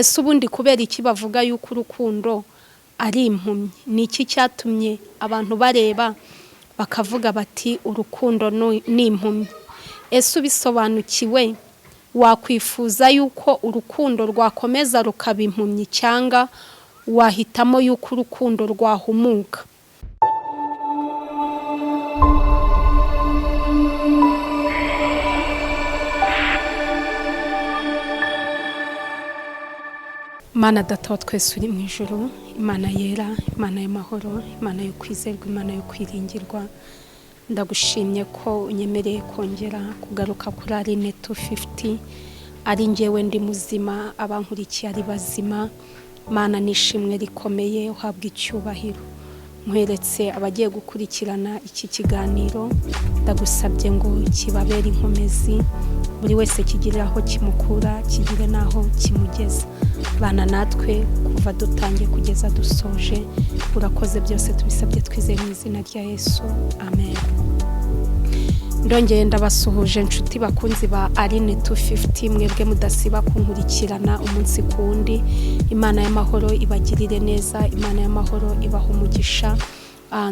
Ese ubundi kubera iki bavuga yuko urukundo ari impumyi? Ni iki cyatumye abantu bareba bakavuga bati urukundo ni impumyi? Ese ubisobanukiwe wakwifuza yuko urukundo rwakomeza rukaba impumyi, cyangwa wahitamo yuko urukundo rwahumuka? Mana Data wa twese uri mu ijuru, Imana yera, Imana y'amahoro, Imana yo kwizerwa, Imana yo kwiringirwa, ndagushimye ko unyemereye kongera kugaruka kuri Aline 250. Ari njyewe ndi muzima, abankurikiye ari bazima. Mana, nishimwe rikomeye, uhabwa icyubahiro. Nkweretse abagiye gukurikirana iki kiganiro, ndagusabye ngo kibabere inkomezi, buri wese kigire aho kimukura, kigire n'aho kimugeza. Bana natwe kuva dutangiye kugeza dusoje. Urakoze, byose tubisabye twizeye mu izina rya Yesu, amen. Ndongeye ndabasuhuje, inshuti bakunzi ba Aline 250, mwebwe mudasiba kunkurikirana umunsi ku wundi. Imana y'amahoro ibagirire neza, Imana y'amahoro ibaha umugisha.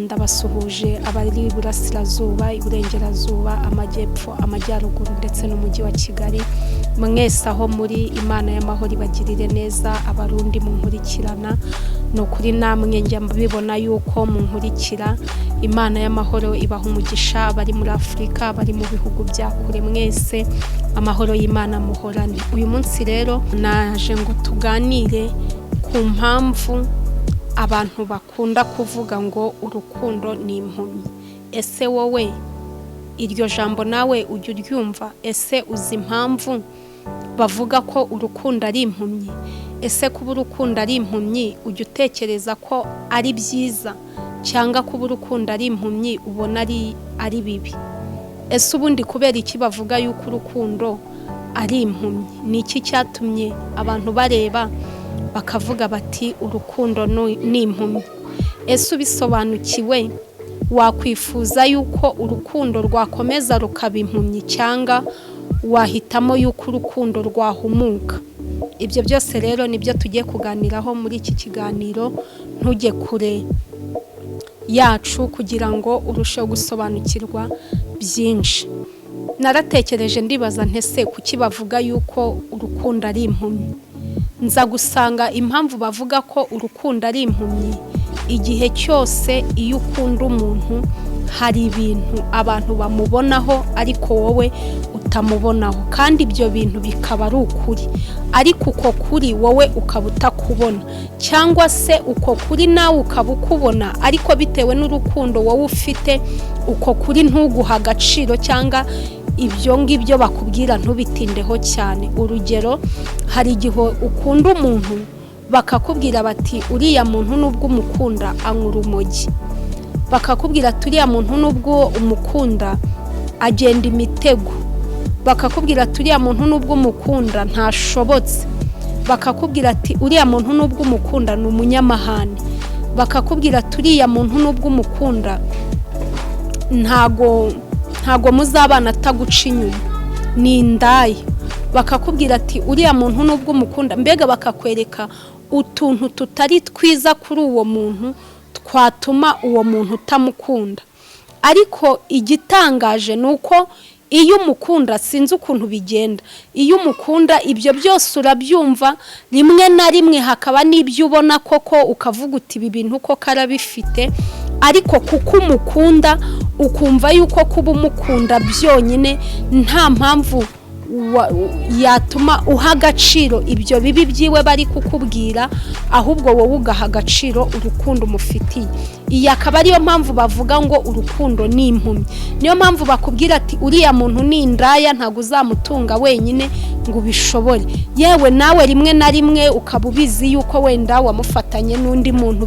Ndabasuhuje abari iburasirazuba, iburengerazuba, amajyepfo, amajyaruguru ndetse n'umujyi wa Kigali. Mwese aho muri, Imana y'amahoro ibagirire neza. Abarundi munkurikirana, ni ukuri namwe njya mbibona yuko munkurikira, Imana y'amahoro ibaha umugisha. Abari muri Afurika, abari mu bihugu bya kure, mwese amahoro y'Imana muhorane. Uyu munsi rero naje ngo tuganire ku mpamvu abantu bakunda kuvuga ngo urukundo ni impumyi. Ese wowe iryo jambo nawe ujya uryumva? Ese uzi impamvu bavuga ko urukundo ari impumyi? Ese kuba urukundo ari impumyi ujya utekereza ko ari byiza, cyangwa kuba urukundo ari impumyi ubona ari bibi? Ese ubundi kubera iki bavuga yuko urukundo ari impumyi? Ni iki cyatumye abantu bareba bakavuga bati urukundo ni impumyi? Ese ubisobanukiwe wakwifuza yuko urukundo rwakomeza rukaba impumyi, cyangwa wahitamo yuko urukundo rwahumuka? Ibyo byose rero nibyo tugiye kuganiraho muri iki kiganiro. Ntujye kure yacu kugira ngo urusheho gusobanukirwa byinshi. Naratekereje, ndibaza ntese kuki bavuga yuko urukundo ari impumyi? Nza gusanga impamvu bavuga ko urukundo ari impumyi, igihe cyose iyo ukunda umuntu hari ibintu abantu bamubonaho ariko wowe utamubonaho, kandi ibyo bintu bikaba ari ukuri, ariko uko kuri wowe ukaba utakubona, cyangwa se uko kuri nawe ukaba ukubona, ariko bitewe n'urukundo wowe ufite uko kuri ntuguha agaciro, cyangwa ibyo ngibyo bakubwira ntubitindeho cyane. Urugero, hari igihe ukunda umuntu bakakubwira bati uriya muntu nubwo umukunda anywa urumogi, bakakubwira ati uriya muntu nubwo umukunda agenda imitego, bakakubwira ati uriya muntu nubwo umukunda ntashobotse, bakakubwira ati uriya muntu nubwo umukunda ni umunyamahane, bakakubwira ati uriya muntu nubwo umukunda ntago muzabana ataguca inyuma, ni indaya, bakakubwira ati uriya muntu nubwo umukunda, mbega bakakwereka utuntu tutari twiza kuri uwo muntu twatuma uwo muntu utamukunda. Ariko igitangaje ni uko iyo umukunda, sinzi ukuntu bigenda, iyo umukunda ibyo byose urabyumva, rimwe na rimwe hakaba n'ibyo ubona koko ukavuga uti ibi bintu koko arabifite, ariko kuko umukunda ukumva yuko kuba umukunda byonyine nta mpamvu yatuma uha agaciro ibyo bibi byiwe bari kukubwira, ahubwo wowe ugaha agaciro urukundo umufitiye. Iyi akaba ariyo mpamvu bavuga ngo urukundo ni impumyi. Niyo mpamvu bakubwira ati uriya muntu ni indaya, ntabwo uzamutunga wenyine ngo ubishobore. Yewe nawe rimwe na rimwe ukaba ubizi yuko wenda wamufatanye n'undi muntu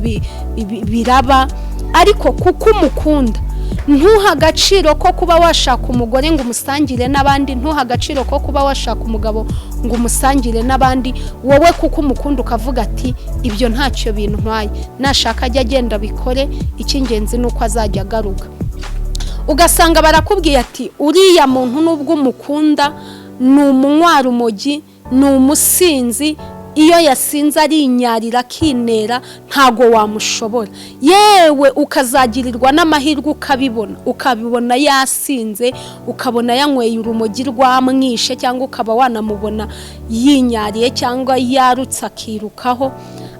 biraba, ariko kuko umukunda ntuha agaciro ko kuba washaka umugore ngo umusangire n'abandi, ntuha agaciro ko kuba washaka umugabo ngo umusangire n'abandi, wowe kuko umukunda ukavuga ati ibyo ntacyo bintwaye, nashaka ajya agenda abikore, icy'ingenzi ni uko azajya agaruka. Ugasanga barakubwiye ati uriya muntu nubwo umukunda ni umunywarumogi, ni umusinzi, Iyo yasinze arinyarira, akinera, ntago wamushobora. Yewe, ukazagirirwa n'amahirwe ukabibona yasinze, ukabona yanyweye urumogi rwamwishe, cyangwa ukaba wanamubona yinyariye cyangwa yarutse akirukaho.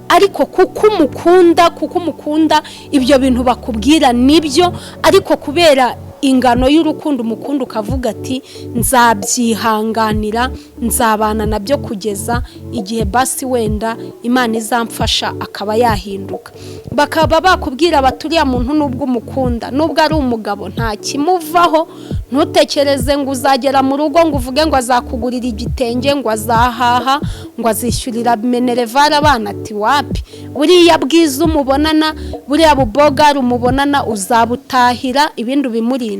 Ariko kuko umukunda, ibyo bintu bakubwira nibyo, ariko kubera ingano y'urukundo umukunda, ukavuga ati: "Nzabyihanganira, nzabana nabyo kugeza igihe basi wenda Imana izamfasha akaba yahinduka." Bakaba bakubwira bati: "Uriya muntu, nubwo umukunda, nubwo ari umugabo, nta kimuvaho. Ntutekereze ngo uzagera mu rugo ngo uvuge ngo azakugurira igitenge, ngo azahaha, ngo azishyurira minerval abana." Ati: "Wapi, buriya bwiza umubonana, buriya bubogari umubonana, uzabutahira, ibindi ubimurinde."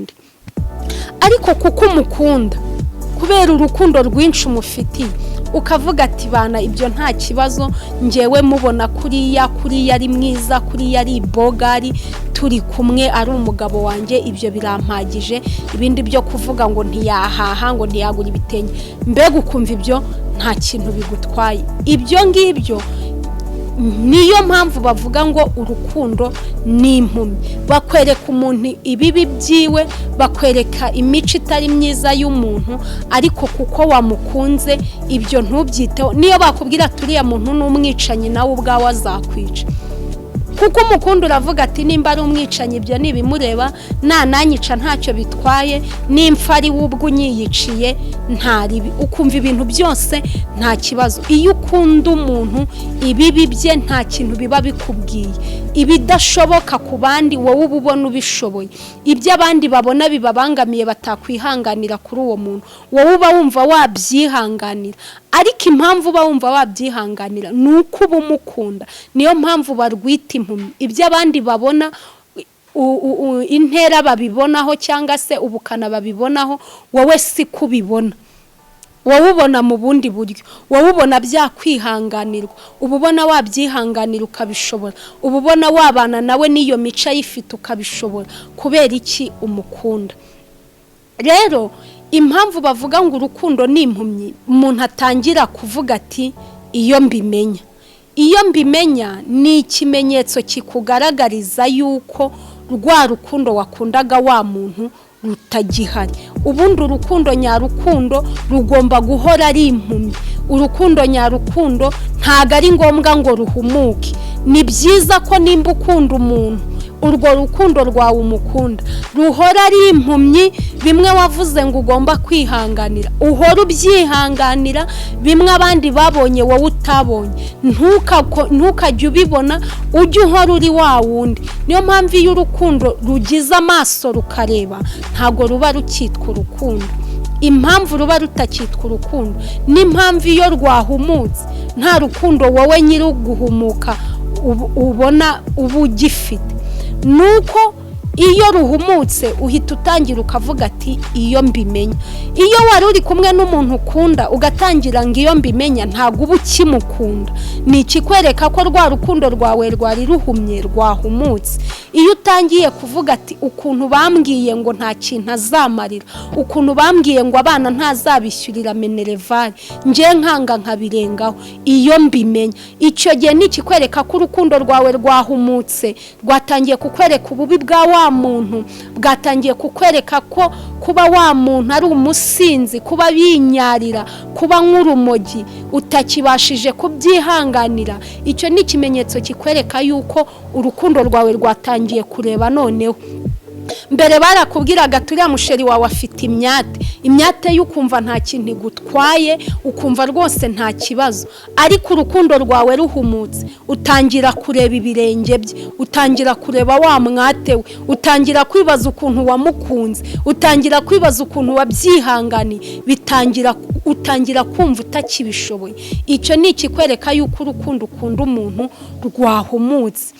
Ariko kuko umukunda, kubera urukundo rwinshi umufitiye, ukavuga ati: "Bana ibyo nta kibazo, ngewe mubona kuriya, kuriya ari mwiza, kuriya ari bogari, turi kumwe ari umugabo wanjye, ibyo birampagije. Ibindi byo kuvuga ngo ntiyahaha, ngo ntiyagura ibitenge," mbega ukumva ibyo nta kintu bigutwaye. Ibyo ngibyo niyo mpamvu bavuga ngo urukundo ni impumyi. Bakwereka umuntu ibibi byiwe, bakwereka imico itari myiza y'umuntu, ariko kuko wamukunze, ibyo ntubyiteho. Niyo bakubwira ati: "Uriya muntu ni umwicanyi, nawe ubwawe azakwica," kuko umukunda, uravuga ati: "Nimba ari umwicanyi, ibyo ntibimureba, nananyica ntacyo bitwaye, nimfa ari we ubwo unyiyiciye nta ribi." Ukumva ibintu byose nta kibazo. Iyo ukunda umuntu, ibibi bye nta kintu biba bikubwiye. Ibidashoboka ku bandi, wowe uba ubona ubishoboye. Ibyo abandi babona bibabangamiye, batakwihanganira kuri uwo muntu, wowe uba wumva wabyihanganira. Ariko impamvu uba wumva wabyihanganira ni uko uba umukunda. Niyo mpamvu barwita impumyi. Ibyo abandi babona, intera babibonaho cyangwa se ubukana babibonaho, wowe si kubibona. Wowe ubona mu bundi buryo, wowe ubona byakwihanganirwa, uba ubona wabyihanganira ukabishobora, uba ubona wabana nawe n'iyo mico ayifite ukabishobora. Kubera iki? Umukunda. Rero impamvu bavuga ngo urukundo ni impumyi, umuntu atangira kuvuga ati: "Iyo mbimenya." Iyo mbimenya ni ikimenyetso kikugaragariza yuko rwa rukundo wakundaga wa muntu rutagihari. Ubundi urukundo nyarukundo rugomba guhora ari impumyi. Urukundo nyarukundo ntabwo ari ngombwa ngo ruhumuke. Ni byiza ko nimba ukunda umuntu, urwo rukundo rwawe umukunda ruhora ari impumyi. Bimwe wavuze ngo ugomba kwihanganira, uhora ubyihanganira. Bimwe abandi babonye wowe utabonye, ntukajye ubibona, ujye uhora uri wa wundi. Niyo mpamvu iyo urukundo rugize amaso rukareba, ntabwo ruba rukitwa urukundo. Impamvu ruba rutakitwa urukundo n'impamvu iyo rwahumutse nta rukundo wowe nyiri guhumuka ubona uba ugifite, ni uko iyo ruhumutse uhita utangira ukavuga ati: "Iyo mbimenya." Iyo wari uri kumwe n'umuntu ukunda ugatangira ngo: "Iyo mbimenya," ntabwo uba ukimukunda. Ni ikikwereka ko rwa rukundo rwawe rwari ruhumye rwahumutse. Iyo utangiye kuvuga ati: "Ukuntu bambwiye ngo nta kintu azamarira, ukuntu bambwiye ngo abana ntazabishyurira minerval, njye nkanga nkabirengaho, iyo mbimenya," icyo gihe ni ikikwereka ko urukundo rwawe rwahumutse, rwatangiye kukwereka ububi bwa wa muntu, bwatangiye kukwereka ko kuba wa muntu ari umusinzi, kuba binyarira, kuba nk'urumogi, utakibashije kubyihanganira. Icyo ni ikimenyetso kikwereka yuko urukundo rwawe rwatangiye kureba. Noneho mbere barakubwiraga: "Turiya musheri wawe afite imyate." Imyate yo ukumva nta kintu igutwaye, ukumva rwose nta kibazo. Ariko urukundo rwawe ruhumutse, utangira kureba ibirenge bye, utangira kureba wa mwate we, utangira kwibaza ukuntu wamukunze, utangira kwibaza ukuntu wabyihanganiye, bitangira utangira kumva utakibishoboye. Icyo ni ikikwereka yuko urukundo ukunda umuntu rwahumutse.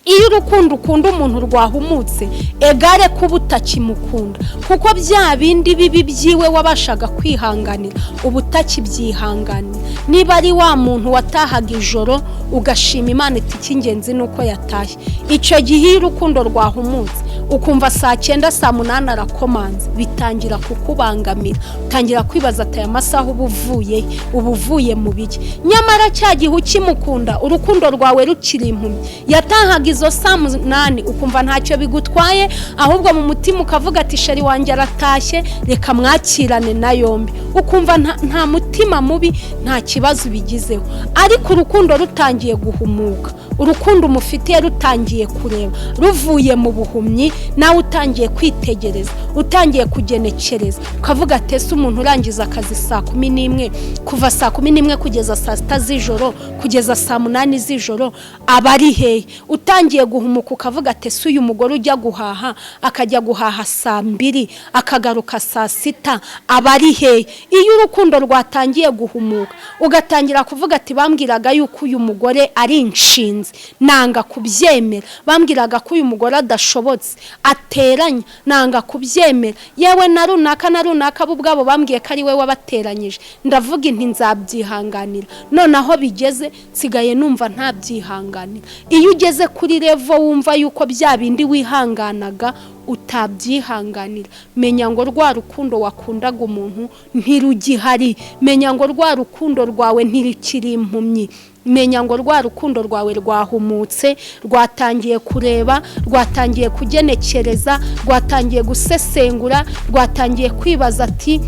Iyo urukundo ukunda umuntu rwahumutse, egare kuba utakimukunda, kuko bya bindi bibi byiwe wabashaga kwihanganira uba utakibyihanganira. Niba ari wa muntu watahaga ijoro, ugashima Imana iti: "Icy'ingenzi ni uko yatashye," icyo gihe iyo urukundo rwahumutse Ukumva saa 9, saa 8 arakomanze, bitangira kukubangamira, utangira kwibaza ati: "Aya masaha uba uvuye, uba uvuye mu biki?" Nyamara cya gihe ukimukunda, urukundo rwawe rukiri impumyi, yatahaga izo saa 8 ukumva ntacyo bigutwaye, ahubwo mu mutima ukavuga ati: "Chéri wanjye aratashye, reka mwakirane na yombi." Ukumva nta mutima mubi, nta kibazo ubigizeho. Ariko urukundo rutangiye guhumuka, urukundo umufitiye rutangiye kureba, ruvuye mu buhumyi, nawe utangiye kwitegereza, utangiye kugenekereza, ukavuga ati: "Ese umuntu urangiza akazi saa 11, kuva saa 11 kugeza saa 6 z'ijoro, kugeza saa 8 z'ijoro, aba ari hehe?" Utangiye guhumuka, ukavuga ati: "Ese uyu mugore ujya guhaha, akajya guhaha saa 2, akagaruka saa 6, aba ari hehe?" Iyo urukundo rwatangiye guhumuka, ugatangira kuvuga ati: "Bambwiraga yuko uyu mugore ari inshinzi, nanga kubyemera. Bambwiraga ko uyu mugore adashobotse, ateranya, nanga kubyemera. Yewe, na runaka na runaka bo ubwabo bambwiye ko ari we wabateranyije, ndavuga inti nzabyihanganira, noneho bigeze nsigaye numva ntabyihanganira." Iyo ugeze kuri level wumva yuko bya bindi wihanganaga utabyihanganira, menya ngo rwa rukundo wakundaga umuntu ntirugihari, menya ngo rwa rukundo rwawe ntirukiri impumyi, menya ngo rwa rukundo rwawe rwahumutse, rwatangiye kureba, rwatangiye kugenekereza, rwatangiye gusesengura, rwatangiye kwibaza ati: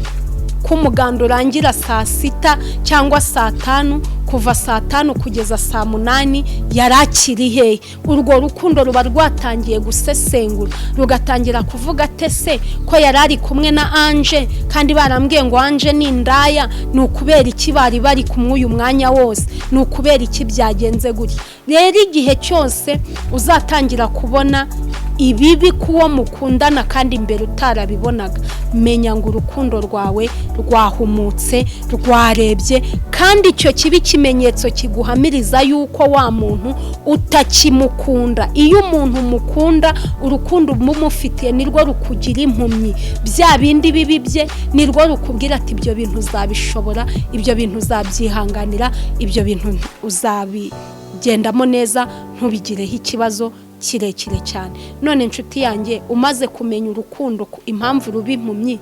"Ko umuganda urangira saa 6 cyangwa saa 5, kuva saa 5 kugeza saa 8 yari akiri hehe?" Urwo rukundo ruba rwatangiye gusesengura, rugatangira kuvuga ate: "Se ko yari ari kumwe na Anje, kandi barambwiye ngo Anje ni indaya, ni ukubera iki bari bari kumwe uyu mwanya wose? Ni ukubera iki byagenze gutya?" Rero igihe cyose uzatangira kubona ibibi k'uwo mukundana kandi imbere utarabibonaga, menya ngo urukundo rwawe rwahumutse, rwarebye, kandi icyo kiba ikimenyetso kiguhamiriza yuko wa muntu utakimukunda. Iyo umuntu umukunda, urukundo umufitiye nirwo rukugira impumyi. Bya bindi bibi bye nirwo rukubwira ati: "Ibyo bintu uzabishobora, ibyo bintu uzabyihanganira, ibyo bintu uzabigendamo neza, ntubigireho ikibazo kirekire cyane." None inshuti yanjye, umaze kumenya urukundo impamvu ruba impumyi,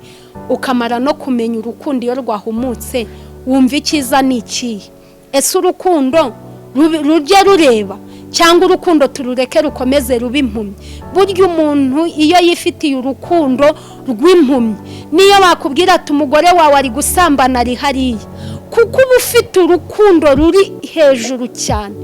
ukamara no kumenya urukundo iyo rwahumutse, wumva icyiza ni ikihe? Ese urukundo rujye rureba, cyangwa urukundo turureke rukomeze ruba impumyi? Burya umuntu iyo yifitiye urukundo rw'impumyi, niyo bakubwira ati: "Umugore wawe ari gusambana, ari hariya," kuko uba ufite urukundo ruri hejuru cyane,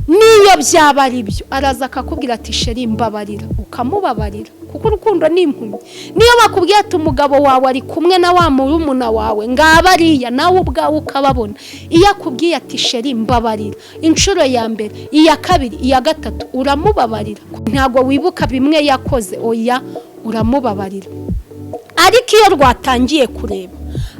niyo byaba ari byo, araza akakubwira ati: "Chéri, mbabarira," ukamubabarira, kuko urukundo ni impumyi. Niyo bakubwiye ati: "Umugabo wawe ari kumwe na wa murumuna wawe, ngaba ariya," nawe ubwawe ukababona, iyo akubwiye ati: "Chéri, mbabarira," inshuro ya mbere, iya kabiri, iya gatatu, uramubabarira. Ntabwo wibuka bimwe yakoze, oya, uramubabarira. Ariko iyo rwatangiye kureba,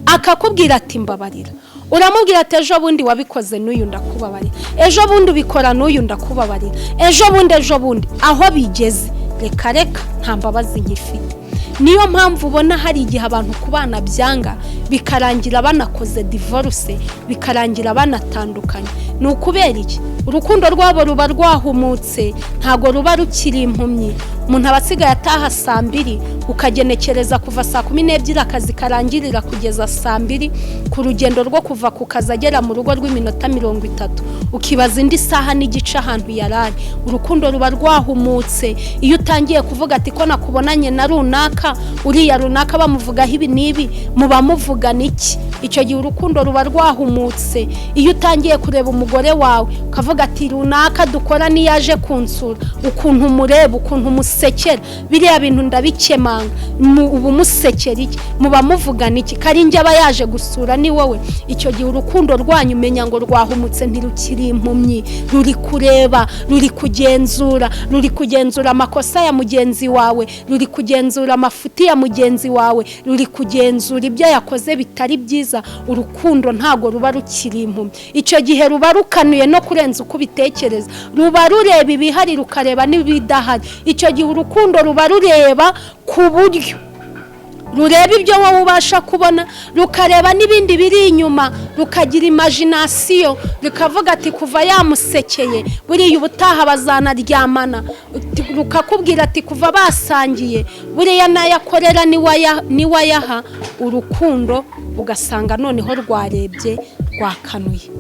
akakubwira ati: "Mbabarira," uramubwira ati: "Ejo bundi wabikoze n'uyu, ndakubabarira. Ejo bundi ubikora n'uyu, ndakubabarira. Ejo bundi, ejo bundi." Aho bigeze, reka reka, nta mbabazi nkifite. Niyo mpamvu ubona hari igihe abantu ku bana byanga, bikarangira banakoze divorce, bikarangira banatandukanye. Ni ukubera iki? Urukundo rwabo ruba rwahumutse, ntabwo ruba rukiri impumyi. Umuntu aba asigaye ataha saa 2, ukagenekereza kuva saa 12 akazi karangirira kugeza saa 2, ku rugendo rwo kuva ku kazi agera mu rugo rw'iminota 30, ukibaza indi saha n'igice ahantu yari ari. Urukundo ruba rwahumutse. Iyo utangiye kuvuga ati: "Ko nakubonanye na runaka, uriya runaka bamuvugaho ibi n'ibi, muba muvugana iki?" Icyo gihe urukundo ruba rwahumutse. Iyo utangiye kureba umugore wawe ukavuga ati: "Runaka dukora niyo aje kunsura, ukuntu umureba, ukuntu umusekera, biriya bintu ndabikemanga. Uba umusekera iki? Muba muvugana iki? Karingi aba yaje gusura ni wowe?" Icyo gihe urukundo rwanyu umenya ngo rwahumutse, ntirukiri impumyi. Ruri kureba, ruri kugenzura, ruri kugenzura amakosa ya mugenzi wawe, ruri kugenzura amafuti ya mugenzi wawe, ruri kugenzura ibyo yakoze bitari byiza. Urukundo ntabwo ruba rukiri impumyi. Icyo gihe ruba rukanuye no kurenza uko ubitekereza. Ruba rureba ibihari, rukareba n'ibidahari. Icyo gihe urukundo ruba rureba ku buryo Rureba ibyo wowe ubasha kubona, rukareba n'ibindi biri inyuma, rukagira imagination, rukavuga ati kuva yamusekeye buriya ubutaha bazanaryamana. Rukakubwira ati kuva basangiye buriya n'ayakorera niwayaha. Urukundo ugasanga noneho rwarebye, rwakanuye.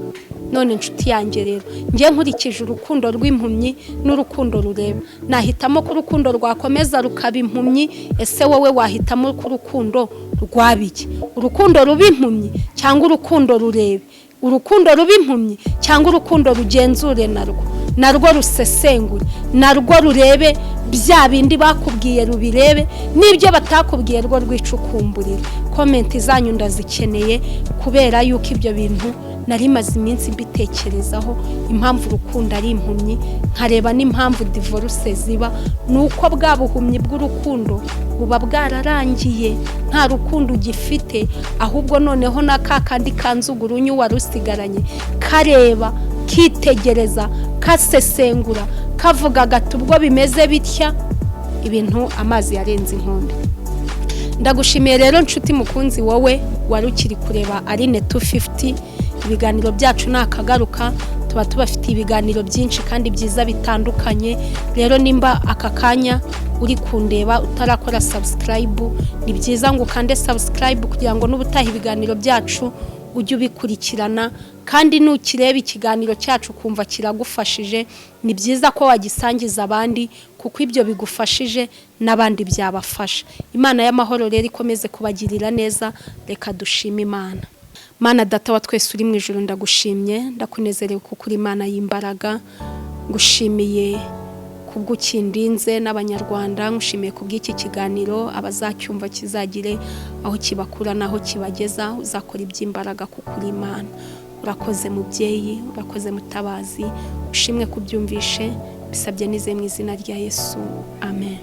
None inshuti yanjye rero, njye nkurikije urukundo rw'impumyi n'urukundo rureba, nahitamo ko urukundo rwakomeza rukaba impumyi. Ese wowe wahitamo ko urukundo rwaba iki? Urukundo ruba impumyi cyangwa urukundo rurebe? Urukundo ruba impumyi cyangwa urukundo rugenzure narwo rusesengure, narwo rurebe bya bindi bakubwiye, rubirebe n'ibyo batakubwiye, rwo rwicukumburire? Comment zanyu ndazikeneye, kubera yuko ibyo bintu nari maze iminsi mbitekerezaho, impamvu urukundo ari impumyi, nkareba n'impamvu divorce ziba. Ni uko bwa buhumyi bw'urukundo buba bwararangiye, nta rukundo ugifite, ahubwo noneho na ka kandi kanzugurunyu wari usigaranye kareba, kitegereza, kasesengura, kavuga gati ubwo bimeze bitya, ibintu amazi yarenze inkombe. Ndagushimiye rero nshuti mukunzi, wowe wari ukiri kureba Aline 250. Ibiganiro byacu ni akagaruka, tuba tubafitiye ibiganiro byinshi kandi byiza bitandukanye. Rero nimba aka kanya uri kundeba utarakora subscribe, ni byiza ngo ukande subscribe kugira ngo n'ubutaha ibiganiro byacu ujye ubikurikirana. Kandi nukireba ikiganiro cyacu ukumva kiragufashije, ni byiza ko wagisangiza abandi, kuko ibyo bigufashije n'abandi byabafasha. Imana y'amahoro rero ikomeze kubagirira neza. Reka dushime Imana. Mana Data wa twese uri mu ijuru, ndagushimye, ndakunezerewe kuko uri Imana y'imbaraga. Ngushimiye kubw'ukindinze n'Abanyarwanda, ngushimiye kubw'iki kiganiro, abazacyumva kizagire aho kibakura n'aho kibageza. Uzakora iby'imbaraga kuko uri Imana. Urakoze mubyeyi, urakoze mutabazi, ushimwe kubyumvishe. Bisabye nizeye mu izina rya Yesu, amen.